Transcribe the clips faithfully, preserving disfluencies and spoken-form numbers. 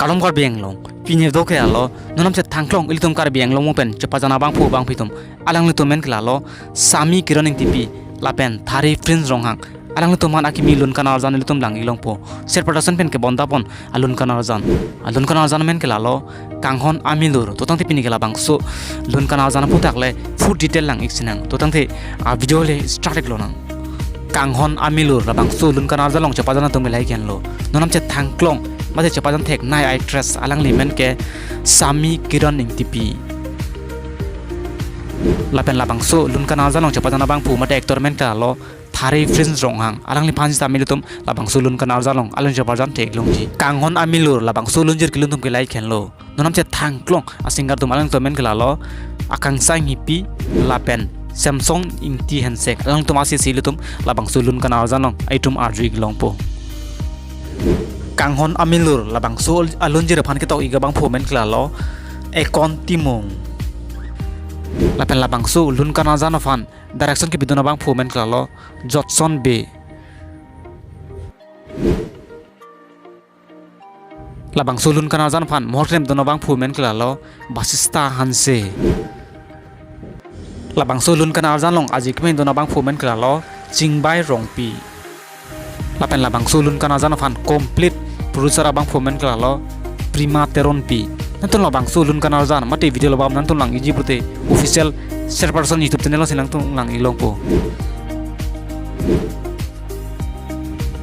Kardom Karbi Anglong, pini do ke alo, non namchet thangklong ilitum Karbi Anglong mo pen chepajan abangphu bangphi atum, alanglitum men ke lalo, Sami Kiran Engtipi, lapen Thari Prince Ronghang, alanglitum aphan akimi lun kanarjan ilitum lang-ik longpo. Ser Production pen kebonda pon alun kanarjan. Alun kanarjan men ke lalo, Kanghon Amilur, to tangte pini ke labangso lun kanarjan aphuthak le full detail lang-ik sinang. To tangte a video le start-ik lonang. Kanghon Amilur labangso lun kanarjan along chepajan atum ke lahai henlo. Non namchet thangklong, mate chepajan theknei actress alangli men ke Sami Kiran Engtipi. Lapen labangso lun kanarjan along chepajan abangphu mate actor men ke lalo Thari Prince Ronghang. Alangliphan sitame ilitum labangso lun kanarjan along alun chepajan thek longji. Kanghon Amilur labangso lunjir kelun atum ke lahai henlo. Non namchet thangklong a singer atum alanglitum men ke lalo Akangsha Enghipi lapen Samsung Ingti Hensek, alanglitum asisi ilitum labangso lun kanarjan along itum arju-ik longpo. Kanghon Amilur labangso alunjir aphan ketok-ik abangphu men ke lalo Ekon Timung. Lapen labangso lun kanarjan aphan direction kepidun abangphu men ke lalo Jotson Bey. Labangso lun kanarjan aphan mohor klemdun abangphu men ke lalo Basista Hanse. Labangso lun kanarjan along aji kemedun abangphu men ke lalo Chingbai Rongpi. Lapen labangso lun kanarjan aphan complete producer abangphu men ke lalo Prima Teronpi. Nangtum labangso lun kanarjan mate video labang nangtum lang-ikji pute official Ser Production YouTube channel alongsi nangtum lang-ik longpo.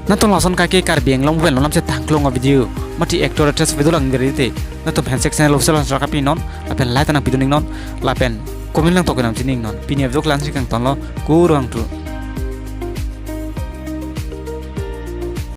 Nangtum lason kaike Karbi Anglong pen non namchet thangklong a video mate actor actress video lang-ik te, nangtum Hensek channel official along subscribe pinon, lapen like ta nangpidun-iknon, lapen comment nangtok nangchining non. Pini a video ke la-ansi kangtonlo, kurvangthu.